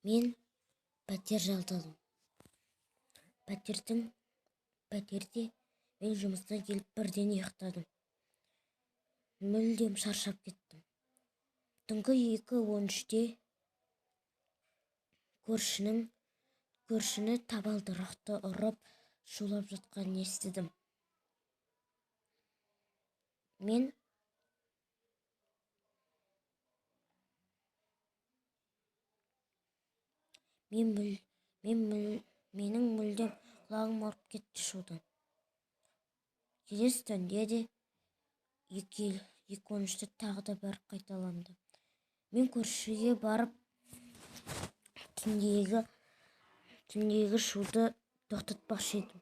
Мен пәтер жалдадым. Пәтерде мен жұмыстан келіп бірден ұйықтадым. Мүлдем шаршап кеттім. Түнгі 2:13-те көршіні табалдырықты ұрып шулап жатқанын естідім. Мен мен мүл, мен мүл, менің мүлдем құлағым ауырып кетті шудан. Келесі түнде де 2:13-те тағы да бәрі қайталанды. Мен көршіге барып түндегі шуды тоқтатпақшы едім.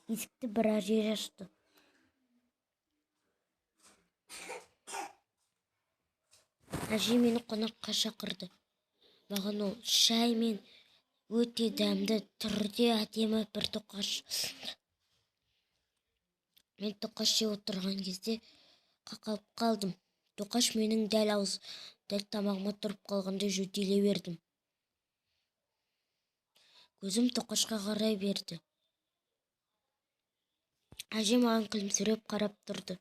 Есікті бір әже ашты. Әже мені қонаққа шақырды. Маған ол шай мен өте дәмді түрде әдемі бір тоқаш. Мен тоқаш жеп отырған кезде қақалып қалдым. Тоқаш менің дәл тамағыма тұрып қалғандай жөтеле бердім. Көзім тоқашқа қарай берді. Әже маған күлімсіреп қарап тұрды.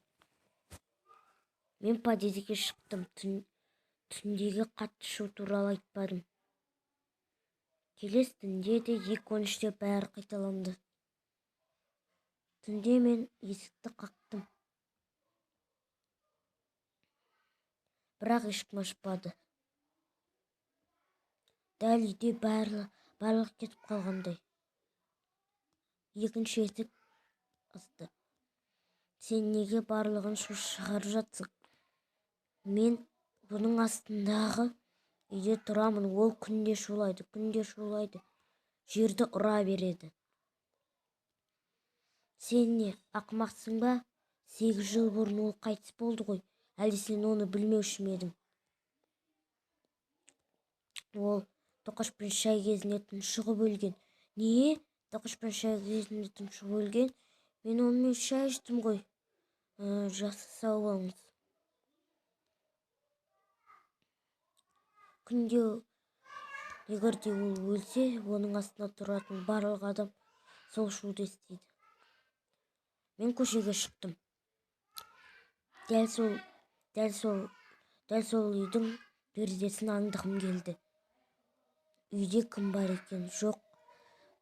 Мен подъезге шықтым. Түндегі қатты шу туралы айтпадым. Келесі түнде де 2:13-те бәрі қайталанды. Түнде мен есікті қақтым. Бірақ ешкім ашпады. Дәл үйде барлық кетіп қалғандай. Екінші есік асты. Сен неге барлығын шу шығарып жатсың? Мен бұның астындағы үйде тұрамын. Ол күнде шулайды, күнде шулайды. Жерді ұра береді. Сен не, ақымақсың ба? 8 жыл бұрын ол қайтыс болды ғой. Әлде сен оны білмеуші ме едің? Ол тоқаш пен шай кезінде тұншығып өлген. Не? Тоқаш пен шай кезінде тұншығып өлген? Мен онымен шай іштім ғой. Жақсы, сау болыңыз. Күнде егер де ол өлсе, оның астында тұратын барлық адам сол шуды естиді. Мен көшеге шықтым. Дәл сол үйдің терезесін аңдығым келді. Үйде кім бар екен, жоқ,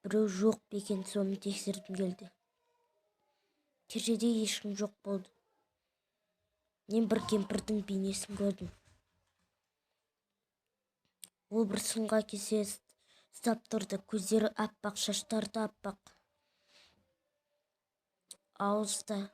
біреу жоқ па екен, соны тексергім келді. Терезеде ешкім жоқ болды. Мен бір кемпірдің бейнесін көрдім. Ол бір сынға кесе ұстап тұрды. Көздері аппақ, шаштары да аппақ. Ауызда